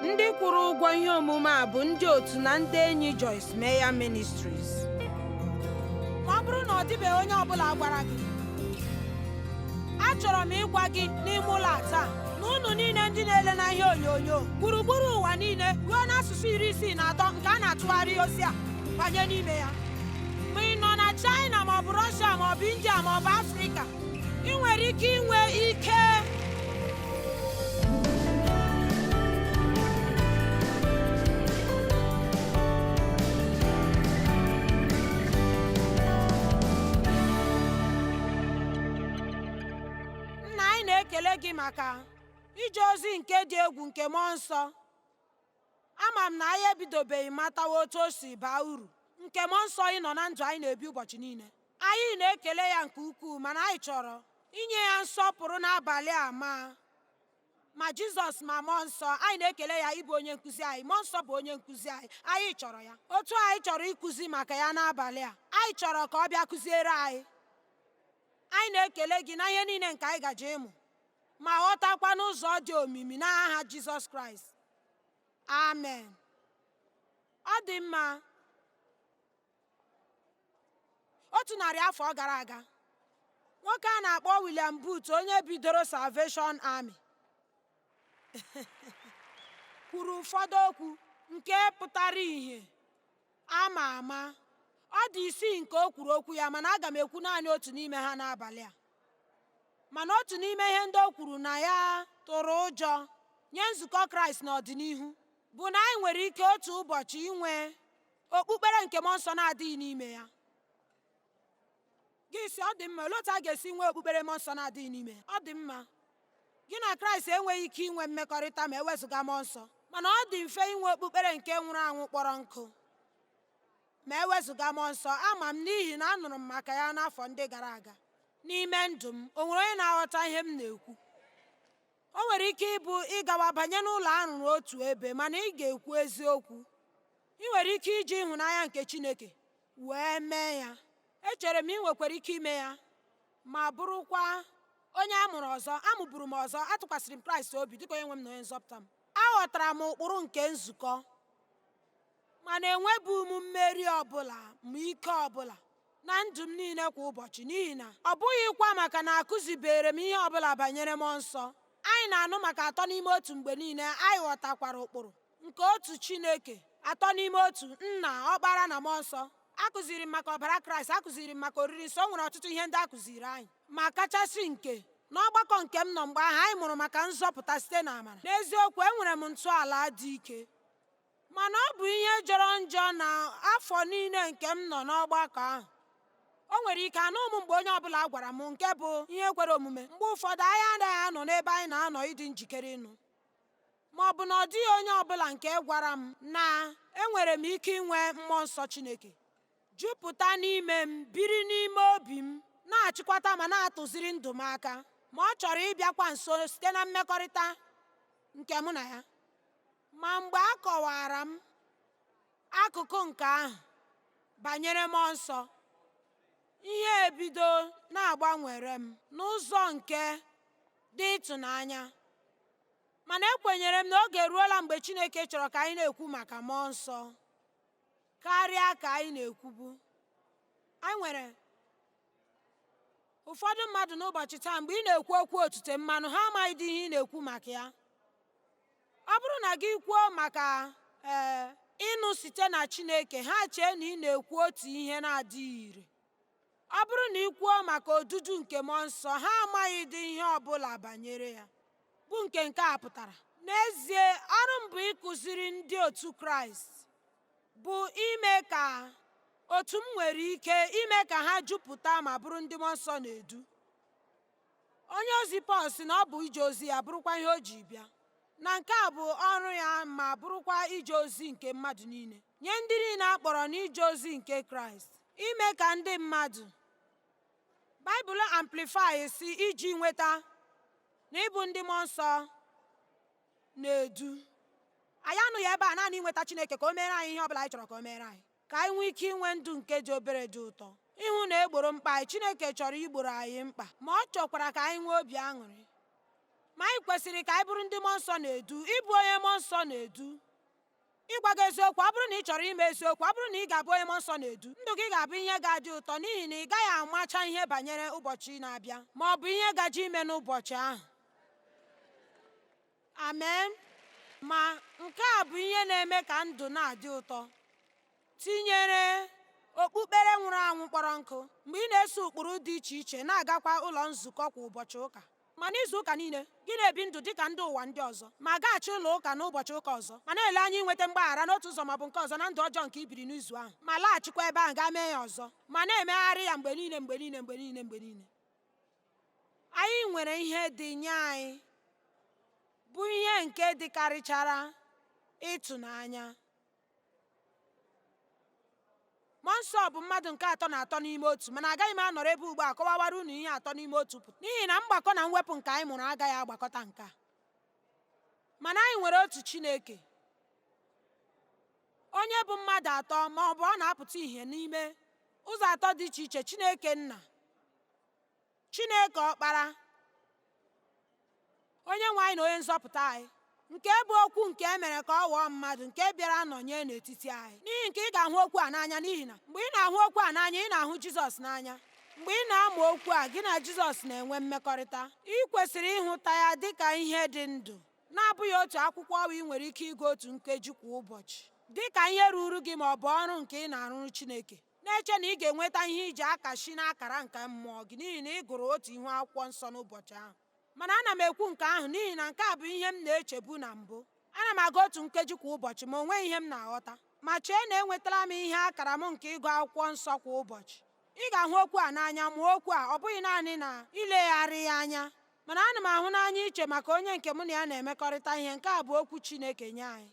Ndị kwụrụ ụgwọ ihe omume a bụ ndị otu na ndị enyi Joyce Meyer Ministries. Ma ọ bụrụ na ọ dịbeghị onye ọbụla gwara gị, achọrọ m ịgwa gị n'ime ụlọ a taa na unu niile ndị na-ele na ihe onyonyo gburugburu ụwa niile ruo n'asụsụ 63 nke a na-atụgharị ozi a banye n'ime ya, ma ị nọ na China maọbụ Russia maọbụ India maọbụ Afrịka, ị nwere ike inwe ike Nna, anyị na-ekele gị maka ije ozi nke dị egwu nke mmụọ nsọ. Ama m na anyị ebidobeghị matawa otu o si baa uru nke mmụọ nsọ ịnọ na ndụ anyị na-ebi ụbọchị niile. Anyị na-ekele ya nke ukwuu, mana anyị chọrọ inye ya nsọpụrụ n'abalị a ma Jizọs ma mmụọ nsọ. Anyị na-ekele ya ịbụ onye nkụzi anyị. Mmụọ nsọ bụ onye nkụzi anyị. Anyị chọrọ ya otu anyị chọrọ ịkụzi maka ya n'abalị a. Anyị chọrọ ka ọ bịa kụziere anyị. Anyị na-ekele gị na ihe niile nke anyị gaje ịmụ ma ghọtakwa n'ụzọ dị omimi n'aha Jizọs Kraịst. Amen. Ọ dị mma. 100 afọ gara aga, nwoke a na-akpọ William Booth, onye bidoro Salvation Army, kwuru ụfọdụ okwu nke pụtara ìhè ama ama. Ọ dị isii nke o kwuru okwu ya, mana aga m ekwu naanị otu n'ime ha n'abalị a. Mana otu n'ime ihe ndị o kwuru na ya tụrụ ụjọ nye nzukọ Kraịst n'ọdịnihu bụ na anyị nwere ike otu ụbọchị inwe okpukpere nke mmụọ nsọ na-adịghị n'ime ya. Gị sị, ọ dị mma, olee otu a ga-esi nwee okpukpere mmụọ nsọ na-adịghị n'ime ya? Ọ dị mma, gị na Kraịst enweghị ike inwe mmekọrịta ma ewezụga mmụọ nsọ, mana ọ dị mfe inwe okpukpere nke nwụrụ anwụ kpọrọ nkụ ma ewezụga mmụọ nsọ. Ama m n'ihi na anụrụ m maka ya n'afọ ndị gara aga n'ime ndụ m. O nwere onye na-aghọta ihe m na-ekwu? O nwere ike ịbụ ịgawa banye n'ụlọ a rụrụ otu ebe, mana ị ga-ekwu eziokwu. Ị nwere ike iji ịhụnanya nke Chineke wee mee ya. Echere m ị nwekwara ike ime ya ma bụrụkwa onye a mụrụ ọzọ. Amụburu m ọzọ, atụkwasịrị m Kraịst obi dịka onye nwe m na onye nzọpụta m. Aghọtara m ụkpụrụ nke nzukọ, mana enwebughị m mmeri ọbụla ma ike ọbụla na ndụ m niile kwa ụbọchị, n'ihi na ọ bụghịkwa maka na akụzibere m ihe ọbụla banyere mmụọ nsọ. Anyị na-anụ maka atọ n'ime otu mgbe niile, anyị ghọtakwara ụkpụrụ nke otu Chineke, atọ n'ime otu, Nna, Ọkpara na Mmụọ Nsọ. Akụziri m maka ọbara Kraịst, akụziri m maka oriri nsọ. O nwere ọtụtụ ihe ndị akụziri anyị, ma kachasị nke n'ọgbakọ nke m nọ mgbe ahụ, anyị mụrụ maka nzọpụta site n'amara. N'eziokwu, enwere m ntọala dị ike, mana ọ bụ ihe jọrọ njọ na afọ niile nke m nọ n'ọgbakọ ahụ, o nwere ike anụ m mgbe onye ọbụla gwara m nke bụ ihe kwere omume. Mgbe ụfọdụ anyị anaghị anọ n'ebe anyị na-anọ ịdị njikere ịnụ, ma ọ bụ na ọ dịghị onye ọbụla nke gwara m na enwere m ike inwe mmụọ nsọ Chineke jupụta n'ime m, biri n'ime obi m, na-achịkwata ma na-atụziri ndụ m aka, ma ọ chọrọ ịbịakwa nso site na mmekọrịta nke mụ na ya. Ma mgbe a kọwara m akụkụ nke ahụ banyere mmụọ nsọ, ihe ebido na-agbanwere m n'ụzọ nke dị ịtụnanya. Mana ekwenyere m na oge eruola mgbe Chineke chọrọ ka anyị na-ekwu maka mmụọ nsọ karịa ka anyị na-ekwubu. Anyị nwere ụfọdụ mmadụ n'ụbọchị taa, mgbe ị na-ekwu okwu otute mmanụ, ha amaghịdị ihe ị na-ekwu maka ya. Ọ bụrụ na gị kwuo maka ịnụ site na Chineke, ha chee na ị na-ekwu otu ihe na-adịghị ire. Ọ bụrụ na ị kwuo maka odudu nke mmụọ nsọ, ha amaghịdị ihe ọ bụla banyere ya, bụ nke nke a pụtara. N'ezie, ọrụ m bụ ịkụziri ndị otu Kraịst, bụ ime ka otu m nwere ike ime ka ha jupụta ma bụrụ ndị mmụọ nsọ na-edu. Onye ozi Pọl sị na ọ bụ ije ozi ya bụrụkwa ihe o ji bịa, na nke a bụ ọrụ ya ma bụrụkwa ije ozi nke mmadụ niile, nye ndị niile a kpọrọ n'ije ozi nke Kraịst, ime ka ndị mmadụ. Baịbụl Amplify si iji nweta na ịbụ ndị mmụọ nsọ na-edu. Anyị anụghị ebe a naanị inweta Chineke ka o meere anyị ihe ọ bụla anyị chọrọ ka o meere anyị, ka anyị nwee ike inwe ndụ nke dị obere dị ụtọ. Ịhụ na egboro mkpa anyị, Chineke chọrọ igboro anyị mkpa, ma ọ chọkwara ka anyị nwee obi aṅụrị. Ma anyị kwesịrị ka anyị bụrụ ndị mmụọ nsọ na-edu. Ịbụ onye mmụọ nsọ na-edu, ịgwa gị eziokwu, ọ bụrụ na ị chọrọ ime eziokwu, ọ bụrụ na ị ga-abụ onye mmụọ nsọ na-edu, ndụ gị ga-abụ ihe ga-adị ụtọ, n'ihi na ị gaghị amacha ihe banyere ụbọchị na-abịa ma ọ bụ ihe gaje ime n'ụbọchị ahụ. Amen. Ma nke a bụ ihe na-eme ka ndụ na-adị ụtọ, tinyere okpukpere nwụrụ anwụ kpọrọ nkụ, mgbe ị na-eso ụkpụrụ dị iche iche na-agakwa ụlọ nzukọ kwa ụbọchị ụka. Ma n'izu ụka niile, gị na-ebi ndụ dị ka ndị ụwa ndị ọzọ, ma gaghachi ụlọ ụka n'ụbọchị ụka ọzọ, ma na-ele anya inweta mgbaghara n'otu ụzọ maọbụ nke ọzọ na ndụ ọjọọ nke i biri n'izu ahụ, ma laghachikwa ebe ahụ gaa mee ya ọzọ, ma na-emegharị ya mgbe niile, mgbe niile, mgbe niile, mgbe niile. Anyị nwere ihe dị nye anyị bụ ihe nke dịkarịchara ịtụnanya. Mmụọ nsọ bụ mmadụ nke atọ na atọ n'ime otu, mana agaghị m anọrọ ebe ugbu a kọwawara unu ihe atọ n'ime otu pụtara, n'ihi na mgbakọ na mwepụ nke anyị mụrụ agaghị agbakọta nke a. Mana anyị nwere otu Chineke, onye bụ mmadụ atọ, ma ọ bụ ọ na-apụta ìhè n'ime ụzọ atọ dị iche iche: Chineke Nna, Chineke Ọkpara, Onye nwe anyị na Onye nzọpụta anyị, nke bụ okwu nke e mere ka ọ ghọọ mmadụ, nke bịara nọnye n'etiti anyị. N'ihi nke ị ga-ahụ okwu a n'anya, n'ihi na mgbe ị na-ahụ okwu a n'anya, ị na-ahụ Jizọs n'anya. Mgbe ị na-amụ okwu a, gị na Jizọs na-enwe mmekọrịta. Ị kwesịrị ịhụta ya dị ka ihe dị ndụ, na-abụghị otu akwụkwọ ọwa ị nwere ike ịgụ otu nkeji kwa ụbọchị, dị ka ihe ruuru gị ma ọ bụ ọrụ nke ị na-arụrụ Chineke, na-eche na ị ga-enweta ihe iji akashi n'akara nke mmụọ gị n'ihi na ị gụrụ otu ihu akwụkwọ nsọ n'ụbọchị ahụ. Mana ana m ekwu nke ahụ n'ihi na nke a bụ ihe m na-echebu na mbụ. Ana m agụ otu nkeji kwa ụbọchị, ma o nweghị ihe m na-aghọta. Ma chee na enwetala m ihe akara m nke ịgụ akwụkwọ nsọ kwa ụbọchị. Ị ga-ahụ okwu a n'anya, mụọ okwu a, ọ bụghị naanị na ilegharị ya anya, mana ana m ahụ n'anya iche maka onye nke mụ na ya na-emekọrịta ihe. Nke a bụ okwu Chineke nye anyị.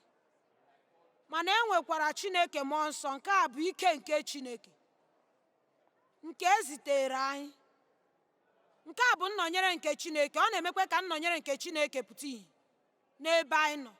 Mana e nwekwara Chineke Mmụọ Nsọ. Nke a bụ ike nke Chineke nke e zitere anyị. Nke a bụ nnọnyere nke Chineke. Ọ na-emekwa ka nnọnyere nke Chineke pụta ìhè n'ebe anyị nọ.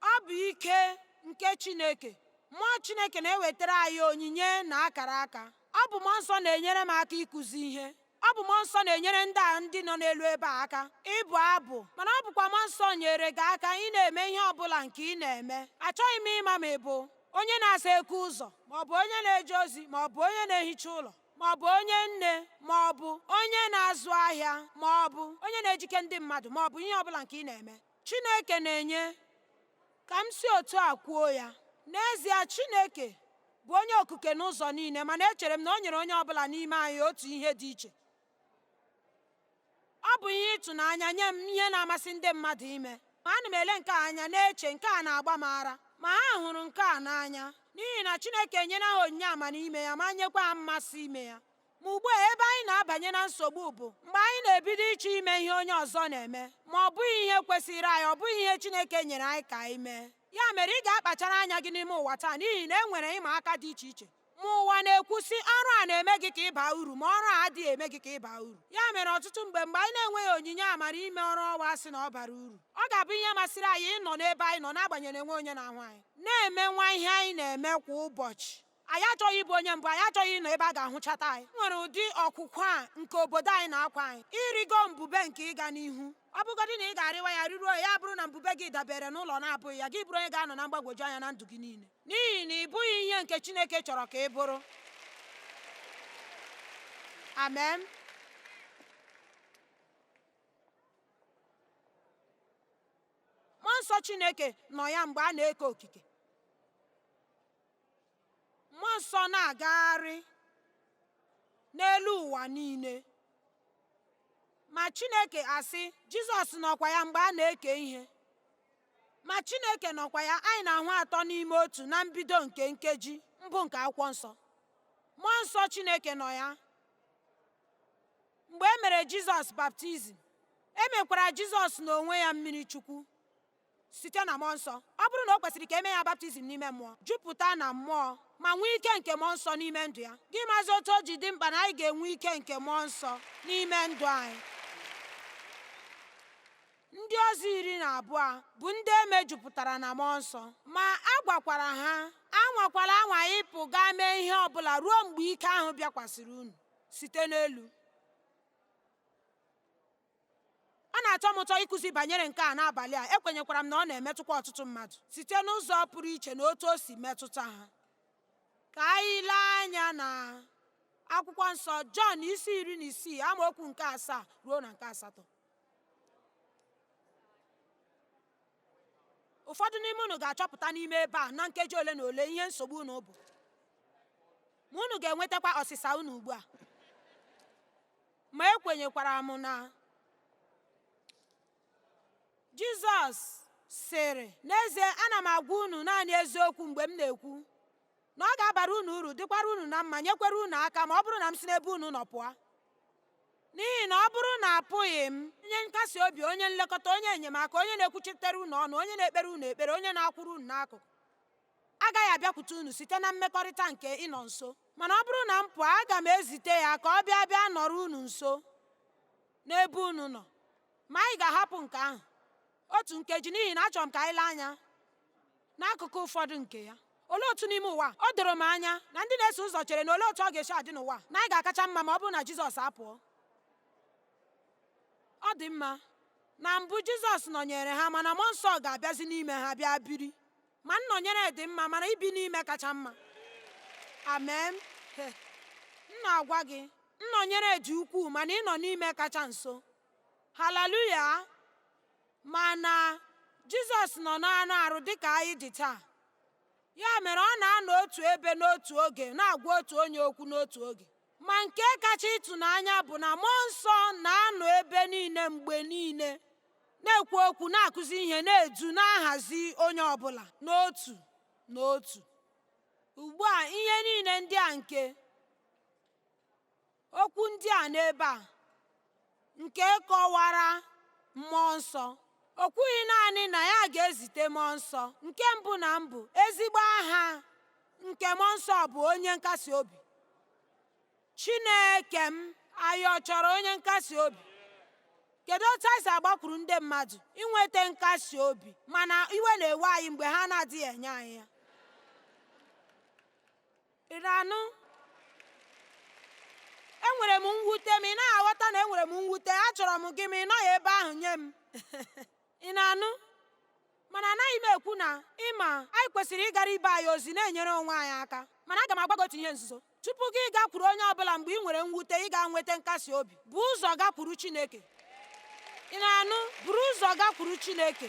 Ọ bụ ike nke Chineke. Mmụọ Chineke na-ewetara anyị onyinye na akara aka. Ọ bụ Mmụọ Nsọ na-enyere m aka ịkụzi ihe. Ọ bụ Mmụọ Nsọ na-enyere ndị a ndị nọ n'elu ebe a aka ịbụ abụ. Mana ọ bụkwa Mmụọ Nsọ nyere gị aka ị na-eme ihe ọ bụla nke ị na-eme. Achọghị m ịma ma ị bụ onye na-asa eke ụzọ, ma ọ bụ onye na-eje ozi, ma ọ bụ onye na-ehicha ụlọ, ma ọ bụ onye nne, ma ọ bụ onye na-azụ ahịa, ma ọ bụ onye na-ejike ndị mmadụ, ma ọ bụ ihe ọ bụla nke ị na-eme. Chineke na-enye, ka m si otu a kwuo ya. N'ezie, Chineke bụ onye okike n'ụzọ niile, mana echere m na o nyere onye ọ bụla n'ime anyị otu ihe dị iche. Ọ bụ ihe ịtụnanya nye m ihe na-amasị ndị mmadụ ime. Ma ana m ele nke a anya na-eche, nke a na-agba m ara. Ma ha hụrụ nke a n'anya, n'ihi na Chineke enyela ha onyinye amara ime ya ma nyekwa ha mmasị ime ya. Ma ugbu a ebe anyị na-abanye na nsogbu bụ mgbe anyị na-ebido ịchọ ime ihe onye ọzọ na-eme, ma ọ bụghị ihe kwesịrị anyị, ọ bụghị ihe Chineke nyere anyị ka anyị mee. Ya mere ị ga-akpachara anya gị n'ime ụwa taa, n'ihi na e nwere ịma aka dị iche iche. Ma ụwa na-ekwu sị, ọrụ a na-eme gị ka ị baa uru, ma ọrụ a adịghị eme gị ka ị baa uru. Ya mere ọtụtụ mgbe, mgbe anyị na-enweghị onyinye amara ime ọrụ ọwa sị na ọ bara uru, ọ ga-abụ ihe masịrị anyị ịnọ n'ebe anyị nọ n'agbanyeghị na enweghị onye na-ahụ anyị, na-eme nwa ihe anyị na-eme kwa ụbọchị. Anyị achọghị ịbụ onye mbụ, anyị achọghị ịnọ ebe a ga-ahụchata anyị. Nwere ụdị ọkwụkwa a nke obodo anyị na-akwa anyị, ịrịgo mbube nke ịga n'ihu. Ọ bụgodị na ị ga-arịwa ya rịruo ya, bụrụ na mbube gị dabere n'ụlọ na-abụghị ya, gị bụrụ onye ga-anọ na mgbagwoju anya na ndụ gị niile, n'ihi na ị bụghị ihe nke Chineke chọrọ ka ị bụrụ. Amen. Mmụọ Nsọ Chineke nọ ya mgbe a na-eke okike. Mmụọ Nsọ na-agagharị n'elu ụwa niile. Ma Chineke asị, Jizọs nọkwa ya mgbe a na-eke ihe. Ma Chineke nọkwa ya. Anyị na-ahụ atọ n'ime otu na mbido nke nkeji mbụ nke akwụkwọ nsọ. Mmụọ Nsọ Chineke nọ ya mgbe e mere Jizọs baptizim. E mekwara Jizọs n'onwe ya mmiri Chukwu site na Mmụọ Nsọ. Ọ bụrụ na o kwesịrị ka e mee ya baptizim n'ime mmụọ, jupụta na mmụọ, ma nwee ike nke Mmụọ Nsọ n'ime ndụ ya, gị mazi otu o ji dị mkpa na anyị ga-enwe ike nke Mmụọ Nsọ n'ime ndụ anyị. Ndị ozi 12 bụ ndị e mejupụtara na Mmụọ Nsọ, ma a gwakwara ha, anwakwala anwa ịpụ gaa mee ihe ọ bụla ruo mgbe ike ahụ bịakwasịrị unu site n'elu. na-atọ m ụtọ ịkụzi banyere nke a n'abalị a, ekwenyekwara m na ọ na-emetụkwa ọtụtụ mmadụ site n'ụzọ pụrụ iche na otu o si metụta ha. Ka anyị lee anya na akwụkwọ nsọ Jọn isi 16 amaokwu nke 7 ruo na nke 8. Ụfọdụ n'ime unu ga-achọpụta n'ime ebe a na nkeji ole na ole ihe nsogbu unu bụ, ma unu ga-enwetakwa ọsịsa unu ugbu a. Ma ekwenyekwara m na Jizọs sịrị, n'ezie ana m agwa unu naanị eziokwu mgbe m na-ekwu na ọ ga-abara unu uru, dịkwara unu na mma, nyekwara unu aka ma ọ bụrụ na m si n'ebe unu nọ pụọ. N'ihi na ọ bụrụ na apụghị m, onye nkasi obi, onye nlekọta, onye enyemaka, onye na-ekwuchitere unu ọnụ, onye na-ekpere unu ekpere, onye na-akwụrụ unu n'akụkụ, agaghị abịakwute unu site na mmekọrịta nke ịnọ nso. Mana ọ bụrụ na m pụọ, aga m ezite ya ka ọ bịa bịa nọrọ unu nso n'ebe unu nọ. Ma anyị ga-ahapụ nke ahụ otu nkeji n'ihi na achọrọ m ka anyị lee anya n'akụkụ ụfọdụ nke ya. Olee otu n'ime ụwa o doro m anya na ndị na-eso ụzọ chere na olee otu ọ ga-esi adị n'ụwa na anyị ga-akacha mma ma ọ bụrụ na Jizọs apụọ. Ọ dị mma, na mbụ Jizọs nọnyere ha, mana mmụọ nsọ ga-abịazi n'ime ha bịa biri. Ma nnọnyere dị mma, mana ibi n'ime kacha mma. Amen. M na-agwa gị, nnọnyere dị ukwuu, mana ịnọ n'ime kacha nso. Haleluya! Mana Jizọs nọ n'anụ arụ dịka anyị dị taa. Ya mere ọ na-anọ otu ebe n'otu oge na-agwa otu onye okwu n'otu oge. Ma nke kacha ịtụnanya bụ na mmụọ nsọ na-anọ ebe niile mgbe niile, na-ekwu okwu, na-akụzi ihe, na-edu, na-ahazi onye ọbụla n'otu n'otu. Ugbu a, ihe niile ndị a nke okwu ndị a n'ebe a nke kọwara mmụọ nsọ. O kwughị naanị na ya ga-ezite mmụọ nsọ. Nke mbụ na mbụ, ezigbo aha nke mmụọ nsọ bụ onye nkasi obi. Chineke m, anyị ọ chọrọ onye nkasi obi? Kedu otu anyị si agbakwuru ndị mmadụ inweta nkasi obi, mana iwe na-ewe anyị mgbe ha na-adịghị enye anyị ya? Ị na-anụ? Enwere m mwute, ma ị naghị aghọta na enwere m mwute. Achọrọ m gị, ma ị nọghị ebe ahụ nye m. Ị na-anụ? Mana anaghị m ekwu na ịma anyị kwesịrị ịgara ibe anyị ozi na-enyere onwe anyị aka. Mana aga m agwa gị otu ihe nzuzo. Tupu gị gakwuru onye ọbụla mgbe ị nwere mwute, ị ga-nweta nkasi obi. Bu ụzọ gakwuru Chineke. Ị na-anụ? Buru ụzọ gakwuru Chineke.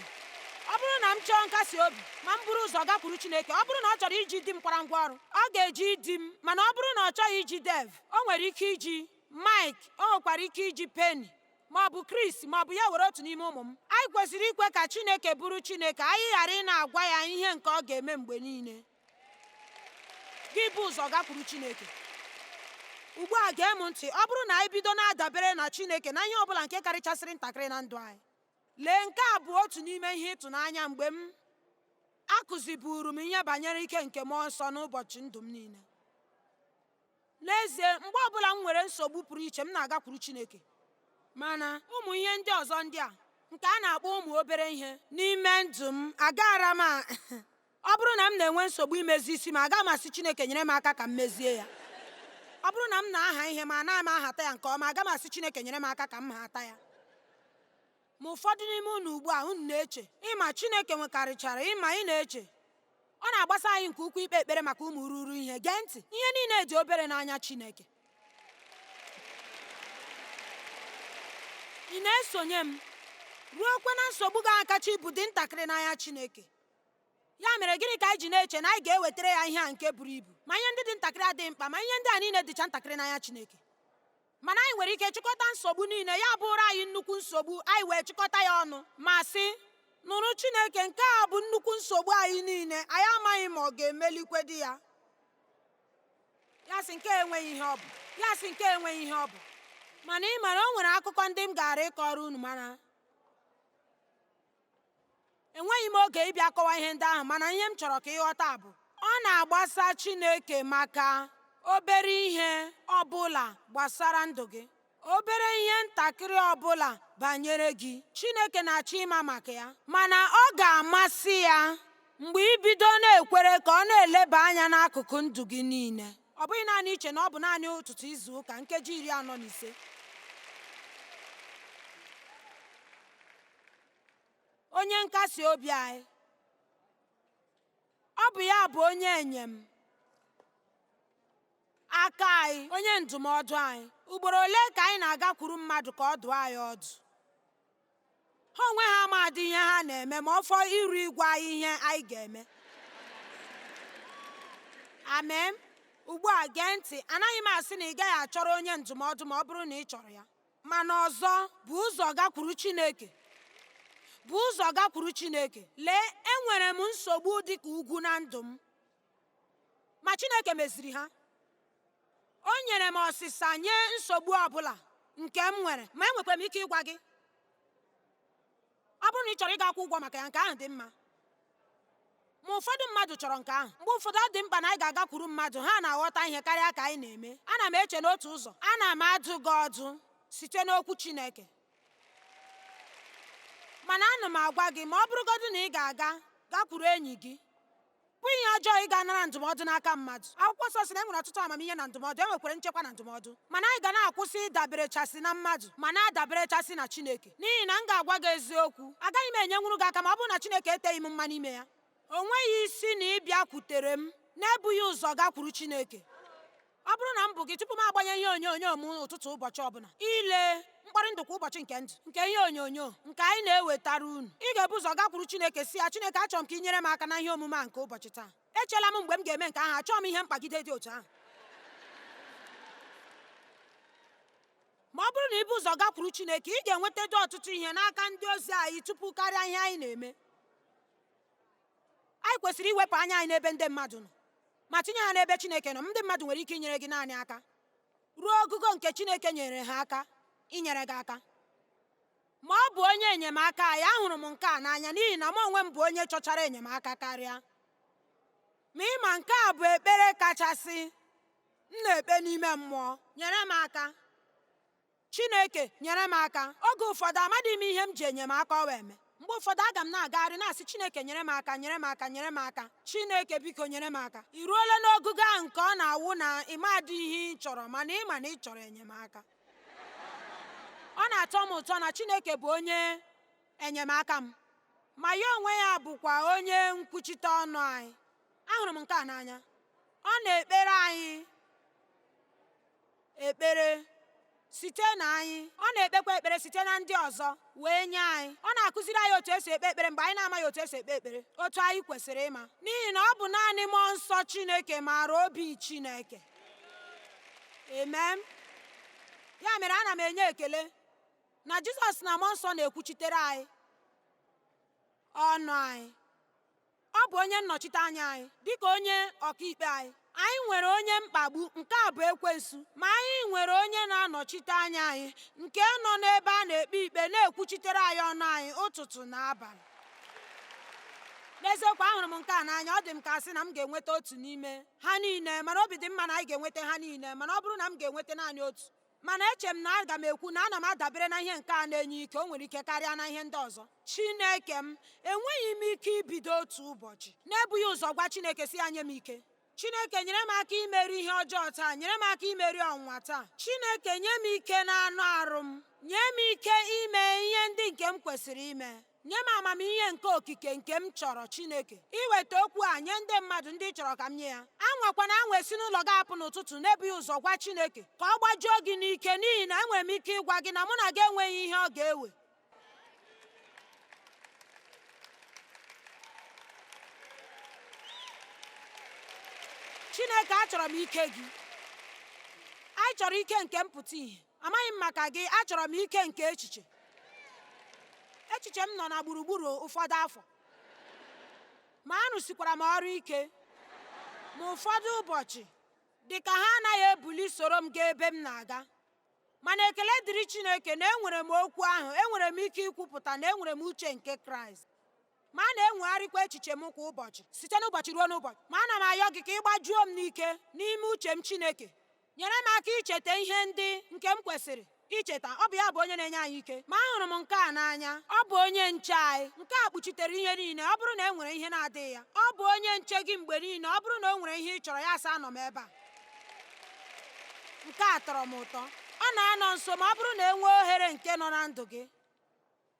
Ọ bụrụ na m chọọ nkasi obi, ma m buru ụzọ gakwuru Chineke, ọ bụrụ na ọ chọrọ iji di m kwara ngwa ọrụ, ọ ga-eji di m. Mana ọ bụrụ na ọ chọghị iji Dev, o nwere ike iji Mike, o nwekwara ike iji Penny, ma ọ bụ Chris, ma ọ bụ ya were otu n'ime ụmụ m. Anyị kwesịrị ikwe ka Chineke bụrụ Chineke, anyị ghara ị na-agwa ya ihe nke ọ ga-eme mgbe niile. Gị bụ ụzọ gakwuru Chineke. Ugbu a gee m ntị, ọ bụrụ na anyị bido na-adabere na Chineke na ihe ọbụla nke karịchasịrị ntakịrị na ndụ anyị, lee, nke a bụ otu n'ime ihe ịtụnanya mgbe m akụziburu m ihe banyere ike nke mmụọ nsọ n'ụbọchị ndụ m niile. N'ezie, mgbe ọbụla m nwere nsogbu pụrụ iche, m na-agakwuru Chineke. Mana ụmụ ihe ndị ọzọ ndị a, nke a na-akpọ ụmụ obere ihe n'ime ndụ m, agaara m a ọ bụrụ na m na-enwe nsogbu imezi isi m, aga m asị Chineke nyere m aka ka m mezie ya. Ọ bụrụ na m na-aha ihe ma anaghị m ahata ya nke ọma, aga m asị Chineke nyere m aka ka m hata ya. Ma ụfọdụ n'ime unu ugbu a, unu na-eche, ịma Chineke nwekarịchara, ịma ị na-eche. Ọ na-agbasa anyị nke ukwuu ikpe ekpere maka ụmụ ruru ihe. Gee ntị, ihe niile dị obere n'anya Chineke. Ị na-esonye m? Ruokwe na nsogbu gị akacha ibu dị ntakịrị n'anya Chineke. Ya mere gịnị ka anyị ji na-eche na anyị ga-ewetara ya ihe a nke buru ibu? Ma ihe ndị dị ntakịrị adịghị mkpa, ma ihe ndị a niile dịcha ntakịrị n'anya Chineke. Mana anyị nwere ike chịkọta nsogbu niile, ya bụrụ anyị nnukwu nsogbu, anyị wee chịkọta ya ọnụ ma sị, nụrụ Chineke, nke a bụ nnukwu nsogbu anyị niile, anyị amaghị ma ọ ga-emelikwe di ya. Ya sị nke enweghị ihe ọ bụ. Ya sị nke enweghị ihe ọ bụ. Mana ị mara o nwere akụkọ ndị m gaara ịkọrọ unu, mana enweghị m oge ịbịa kọwa ihe ndị ahụ, mana ihe m chọrọ ka ị ghọta bụ ọ na-agbasa Chineke maka obere ihe ọbụla gbasara ndụ gị, obere ihe ntakịrị ọbụla banyere gị. Chineke na-achọ ịma maka ya, mana ọ ga-amasị ya mgbe ị bido na-ekwere ka ọ na-eleba anya n'akụkụ ndụ gị niile. Ọ bụghị naanị iche na ọ bụ naanị ụtụtụ izu ụka nkeji 45. Onye nkasi obi anyị. Ọ bụ ya bụ onye enyem aka anyị, onye ndụmọdụ anyị. Ugboro ole ka anyị na-agakwuru mmadụ ka ọ dụọ anyị ọdụ? Ha onwe ha amadị ihe ha na-eme ma ọ fọ iru ịgwa anyị ihe anyị ga-eme. Amen. Ugbu a gee ntị, anaghị m asị na ị gaghị achọrọ onye ndụmọdụ ma ọ bụrụ na ị chọrọ ya. Mana ọzọ, bu ụzọ gakwuru Chineke. Bu ụzọ gakwuru Chineke. Lee, enwere m nsogbu dị ka ugwu na ndụ m. Ma Chineke meziri ha. O nyere m ọsịsa nye nsogbu ọ bụla nke m nwere, ma enwekwara m ike ịgwa gị. Ọ bụrụ na ị chọrọ ịga akwụ ụgwọ maka ya, nke ahụ dị mma. Ma ụfọdụ mmadụ chọrọ nke ahụ. Mgbe ụfọdụ ọ dị mkpa na anyị ga-agakwuru mmadụ, ha na-aghọta ihe karịa ka anyị na-eme. Ana m eche n'otu ụzọ, ana m adụ gị ọdụ site n'okwu Chineke. Mana ana m agwa gị, ma ọ bụrụgodị na ị ga-aga gakwuru enyi gị, bụ ihe ọjọọ ịga nara ndụmọdụ n'aka mmadụ. Akwụkwọ nsọ sị na e nwere ọtụtụ amamihe na ndụmọdụ, e nwekwara nchekwa na ndụmọdụ. Mana anyị ga na-akwụsị ịdaberechasị na mmadụ ma na-adaberechasị na Chineke. N'ihi na m ga-agwa gị eziokwu, agaghị m enyenwuru gị aka ma ọ bụrụ na Chineke eteghị m mma n'ime ya. O nweghị isi na ị bịakwutere m na-ebughị ụzọ gakwuru Chineke. Ọ bụrụ na m bụ gị, tupu m agbanye ihe onyonyo m ụtụtụ ụbọchị ọbụla, ile mkpọrị ndụ kwa ụbọchị nke ndụ nke ihe onyonyo nke anyị na-ewetara unu, ị ga-ebu ụzọ gakwuru Chineke sị ya, Chineke, achọrọ m ka ị nyere m aka na ihe omume a nke ụbọchị taa. Echela m mgbe m ga-eme nke ahụ, achọghị m ihe mkpagide dị otu ahụ. Ma ọ bụrụ na i bu ụzọ gakwuru Chineke, ị ga-enwetado ọtụtụ ihe n'aka ndị ozi anyị tupu karịa ihe anyị na-eme. Anyị kwesịrị iwepụ anya anyị n'ebe ndị mmadụ nọ ma tinye ha n'ebe Chineke nọ. Ndị mmadụ nwere ike inyere gị naanị aka ruo ogugo nke Chineke nyere ha aka inyere gị aka. Ma ọ bụ onye enyemaka anyị, ahụrụ m nke a n'anya n'ihi na mụ onwe m bụ onye chọchara enyemaka karịa. Ma ịma nke a bụ ekpere kachasị m na-ekpe n'ime mmụọ. Nyere m aka. Chineke, nyere m aka. Oge ụfọdụ amadịghị m ihe m ji enyemaka ọwa eme. Mgbe ụfọdụ aga m na-agagharị na-asị Chineke nyere m aka, nyere m aka, nyere m aka. Chineke biko nyere m aka. I ruola n'ogugo ahụ nke ọ na-awụ na ị madị ihe ị chọrọ mana ị ma na ị chọrọ enyemaka. Ọ na-atọ m ụtọ na Chineke bụ onye enyemaka m, ma ya onwe ya bụkwa onye nkwuchite ọnụ anyị. Ahụrụ m nke a n'anya. Ọ na-ekpere anyị ekpere site na anyị. Ọ na-ekpekwa ekpere site na ndị ọzọ wee nye anyị. Ọ na-akụziri anyị otu esi ekpe ekpere mgbe anyị na-amaghị otu esi ekpe ekpere, otu anyị kwesịrị ịma. N'ihi na ọ bụ naanị Mmụọ Nsọ Chineke maara obi Chineke. Amen. Ya mere ana m enye ekele na Jizọs na Mmụọ Nsọ na-ekwuchitere anyị ọnụ anyị. Ọ bụ onye nnọchite anya anyị dịka onye ọkaikpe anyị. Anyị nwere onye mkpagbu, nke a bụ ekwensu, ma anyị nwere onye na-anọchite anya anyị nke nọ n'ebe a na-ekpe ikpe na-ekwuchitere anyị ọnụ anyị ụtụtụ na abalị. N'eziokwu, ahụrụ m nke a n'anya. Ọ dị m ka asị na m ga-enweta otu n'ime ha niile, mana obi dị mma na anyị ga-enweta ha niile, mana ọ bụrụ na m ga-enweta naanị otu. Mana eche m na aga m ekwu na ana m adabere na ihe nke a na-enye ike, o nwere ike karịa na ihe ndị ọzọ. Chineke m, enweghị m ike ibido otu ụbọchị na-ebughị ụzọ gwa Chineke sị ya nye m ike. Chineke nyere m aka imeri ihe ọjọọ taa, nyere m aka imeri ọnwụnwa taa. Chineke nye m ike n'anụ arụ m, nye m ike ime ihe ndị nke m kwesịrị ime. Nye m amamihe nke okike nke m chọrọ, Chineke, iweta okwu a nye ndị mmadụ ndị ị chọrọ ka m nye ya. Anwakwana anwa esi n'ụlọ gị apụ n'ụtụtụ na-ebughị ụzọ gwa Chineke ka ọ gbajuo gị n'ike, n'ihi na enwere m ike ịgwa gị na mụ na gị enweghị ihe ọ ga-ewe. Chineke, achọrọ m ike gị. Anyị chọrọ ike nke mpụta ìhè. Amaghị m maka gị, achọrọ m ike nke echiche. Echiche m nọ na gburugburu ụfọdụ afọ, ma arụsikwara m ọrụ ike. Ma ụfọdụ ụbọchị dị ka ha anaghị ebuli soro m gaa ebe m na-aga. Mana ekele dịrị Chineke na enwere m okwu ahụ, enwere m ike ikwupụta na enwere m uche nke Kraịst. Ma a na-enwegharịkwa echiche m kwa ụbọchị, site n'ụbọchị ruo n'ụbọchị. Ma ana m ayọ gị ka ị gbajuo m n'ike n'ime uche m, Chineke. Nyere m aka icheta ihe ndị nke m kwesịrị icheta. Ọ bụ ya bụ onye na-enye anyị ike. Ma ahụrụ m nke a n'anya. Ọ bụ onye nche anyị. Nke a kpuchitere ihe niile. Ọ bụrụ na e nwere ihe na-adịghị ya, ọ bụ onye nche gị mgbe niile. Ọ bụrụ na o nwere ihe ị chọrọ, ya sị anọ m ebe a. Nke a tọrọ m ụtọ. Ọ na-anọ nso ma ọ bụrụ na e nwee ohere nke nọ na ndụ gị.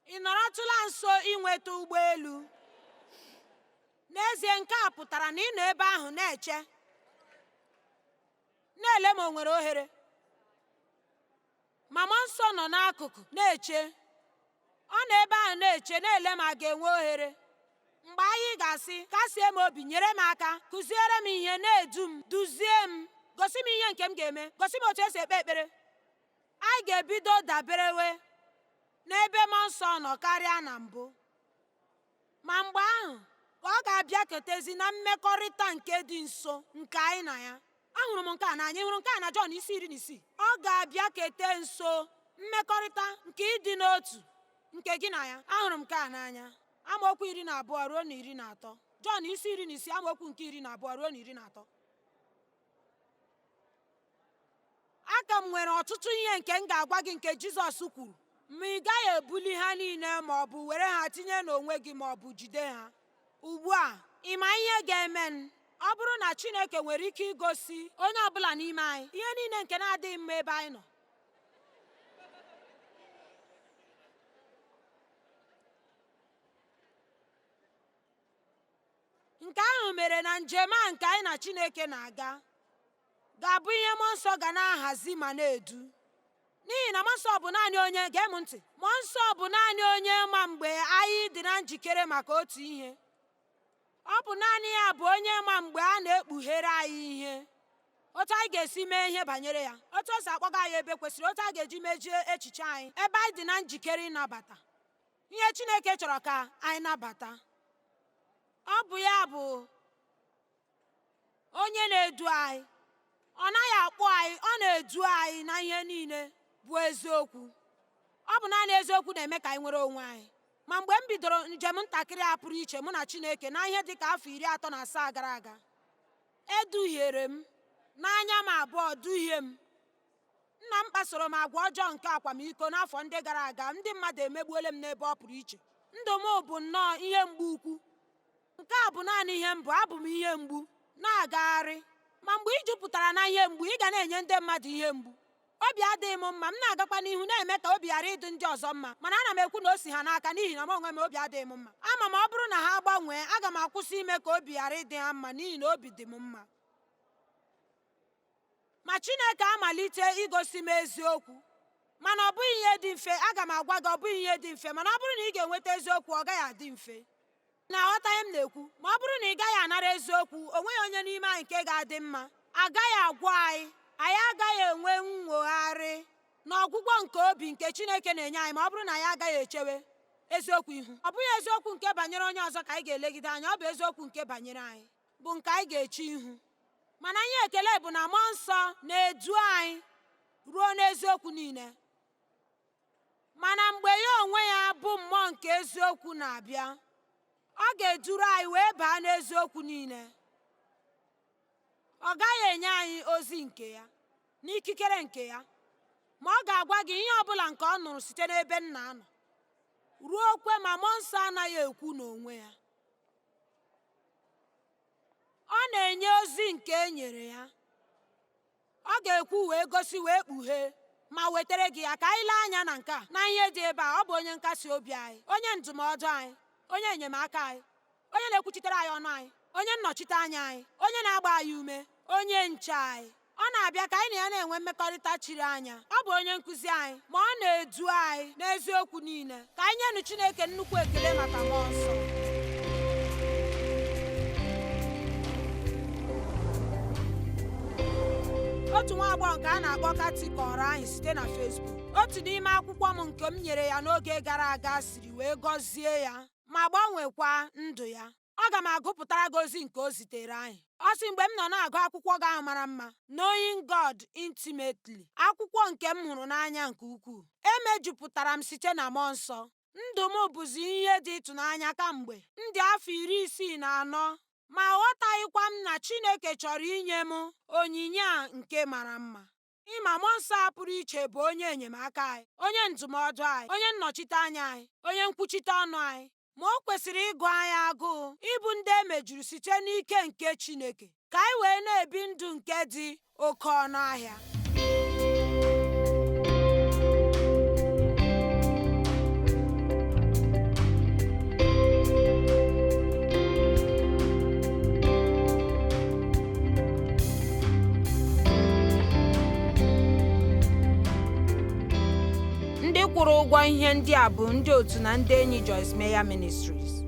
Ị nọrọtụla nso inweta ụgbọelu? N'ezie, nke a pụtara na ị nọ ebe ahụ na-eche, na-ele ma o nwere ohere. Ma Mmụọ Nsọ nọ n'akụkụ na-eche. Ọ nọ ebe ahụ na-eche, na-ele ma a ga-enwe ohere. Mgbe anyị ga-asị, kasie m obi, nyere m aka, kụziere m ihe, na-edu m, duzie m, gosi m ihe nke m ga-eme, gosi m otu esi ekpe ekpere. Anyị ga-ebido daberewe n'ebe Mmụọ Nsọ nọ karịa na mbụ. Ma mgbe ahụ ka ọ ga-abịakọtezi na mmekọrịta nke dị nso nke anyị na ya. Ahụrụ m nke a n'anya. Ị hụrụ nke a na Jọn isi 16. Ọ ga-abịakete nso mmekọrịta nke ịdị n'otu nke gị na ya. Ahụrụ m nke a n'anya. Amaokwu 12 ruo na 13. Jọn isi 16, amaokwu nke 12 ruo na 13. Aka m nwere ọtụtụ ihe nke m ga-agwa gị nke Jizọs kwuru, ma ị gaghị ebuli ha niile ma ọ bụ were ha tinye n'onwe gị ma ọ bụ jide ha. Ugbu a, ị ma ihe ga-eme? Ọ bụrụ na Chineke nwere ike igosi onye ọbụla n'ime anyị ihe niile nke na-adịghị mma ebe anyị nọ, nke ahụ mere na njem a nke anyị na Chineke na-aga ga-abụ ihe Mmụọ Nsọ ga na-ahazi ma na-edu. N'ihi na Mmụọ Nsọ bụ naanị onye, gee m ntị, Mmụọ Nsọ bụ naanị onye ma mgbe anyị dị na njikere maka otu ihe. Ọ bụ naanị ya bụ onye ma mgbe a na-ekpughere anyị ihe, otu anyị ga-esi mee ihe banyere ya, otu o si akpọga anyị ebe kwesịrị, otu a ga-eji mejie echiche anyị, ebe anyị dị na njikere ịnabata ihe Chineke chọrọ ka anyị nabata. Ọ bụ ya bụ onye na-edu anyị. Ọ naghị akpọ anyị, ọ na-edu anyị na ihe niile bụ eziokwu. Ọ bụ naanị eziokwu na-eme ka anyị nwere onwe anyị. Ma mgbe m bidoro njem ntakịrị a pụrụ iche mụ na Chineke na ihe dị ka afọ 37 gara aga, eduhiere m n'anya m abụọ, duhie m. Nna m kpasoro m agwa ọjọọ nke akwamiko n'afọ ndị gara aga. Ndị mmadụ emegbuola m n'ebe ọ pụrụ iche. Ndụ m bụ nnọọ ihe mgbu ukwu. Nke a bụ naanị ihe mbụ, abụ m ihe mgbu na-agagharị. Ma mgbe ị jupụtara na ihe mgbu, ị ga na-enye ndị mmadụ ihe mgbu. Obi adịghị m mma, m na-agakwa n'ihu na-eme ka obi ghara ịdị ndị ọzọ mma, mana ana m ekwu na o si ha n'aka n'ihi na m onwe m obi adịghị m mma. Ama m ọ bụrụ na ha gbanwee, aga m akwụsị ime ka obi ghara ịdị ha mma n'ihi na obi dị m mma. Ma Chineke amalite igosi m eziokwu. Mana ọ bụghị ihe dị mfe, aga m agwa gị, ọ bụghị ihe dị mfe, mana ọ bụrụ na ị ga-enweta eziokwu, ọ gaghị adị mfe. Na-aghọta ihe m na-ekwu? Ma ọ bụrụ na ị gaghị anara eziokwu, o nweghị onye n'ime anyị nke ga-adị mma. Agaghị agwọ anyị, anyị agaghị enwe nnwogharị na ọgwụgwọ nke obi nke Chineke na-enye anyị ma ọ bụrụ na anyị agaghị echewe eziokwu ihu. Ọ bụghị eziokwu nke banyere onye ọzọ ka anyị ga-elegide anya, ọ bụ eziokwu nke banyere anyị bụ nke anyị ga-eche ihu. Mana ihe ekele bụ na Mmụọ Nsọ na-edu anyị ruo n'eziokwu niile. Mana mgbe ya onwe ya bụ mmụọ nke eziokwu na-abịa, ọ ga-eduru anyị wee baa n'eziokwu niile. Ọ gaghị enye anyị ozi nke ya n'ikikere nke ya, ma ọ ga-agwa gị ihe ọbụla nke ọ nụrụ site n'ebe Nna nọ. Ruo kwe ma Mmụọ Nsọ anaghị ekwu n'onwe ya. Ọ na-enye ozi nke e nyere ya. Ọ ga-ekwu wee gosi wee kpughee ma wetara gị ya. Ka anyị lee anya na nke a, na ihe dị ebe a. Ọ bụ onye nkasi obi anyị, onye ndụmọdụ anyị, onye enyemaka anyị, onye na-ekwuchitere anyị ọnụ anyị, onye nnọchite anya anyị, onye na-agba anyị ume, onye nche anyị. Ọ na-abịa ka anyị na ya na-enwe mmekọrịta chiri anya. Ọ bụ onye nkụzi anyị, ma ọ na-edu anyị n'eziokwu niile. Ka anyị nyenụ Chineke nnukwu ekele maka Mmụọ Nsọ. Otu nwa agbọghọ nke a na-akpọ Kati kọrọ anyị site na Facebook. Otu n'ime akwụkwọ m nke m nyere ya n'oge gara aga siri wee gọzie ya ma gbanwekwa ndụ ya. Aga m agụpụtara gị ozi nke o zitere anyị. Ọ sị, mgbe m nọ na-agụ akwụkwọ gị ahụ mara mma, Knowing God Intimately, akwụkwọ nke m hụrụ n'anya nke ukwuu, emejupụtara m site na Mmụọ Nsọ. Ndụ m bụzi ihe dị ịtụnanya kamgbe m dị afọ 64, ma aghọtaghịkwa m na Chineke chọrọ inye m onyinye a nke mara mma. Ịma Mmụọ Nsọ a pụrụ iche bụ onye enyemaka anyị, onye ndụmọdụ anyị, onye nnọchite anya anyị, onye nkwuchite ọnụ anyị. Ma o kwesịrị ịgụ anyị agụụ ịbụ ndị e mejuru site n'ike nke Chineke, ka anyị wee na-ebi ndụ nke dị oke ọnụ ahịa. Ndị kwụrụ ụgwọ ihe ndị a bụ ndị otu na ndị enyi Joyce Meyer Ministries.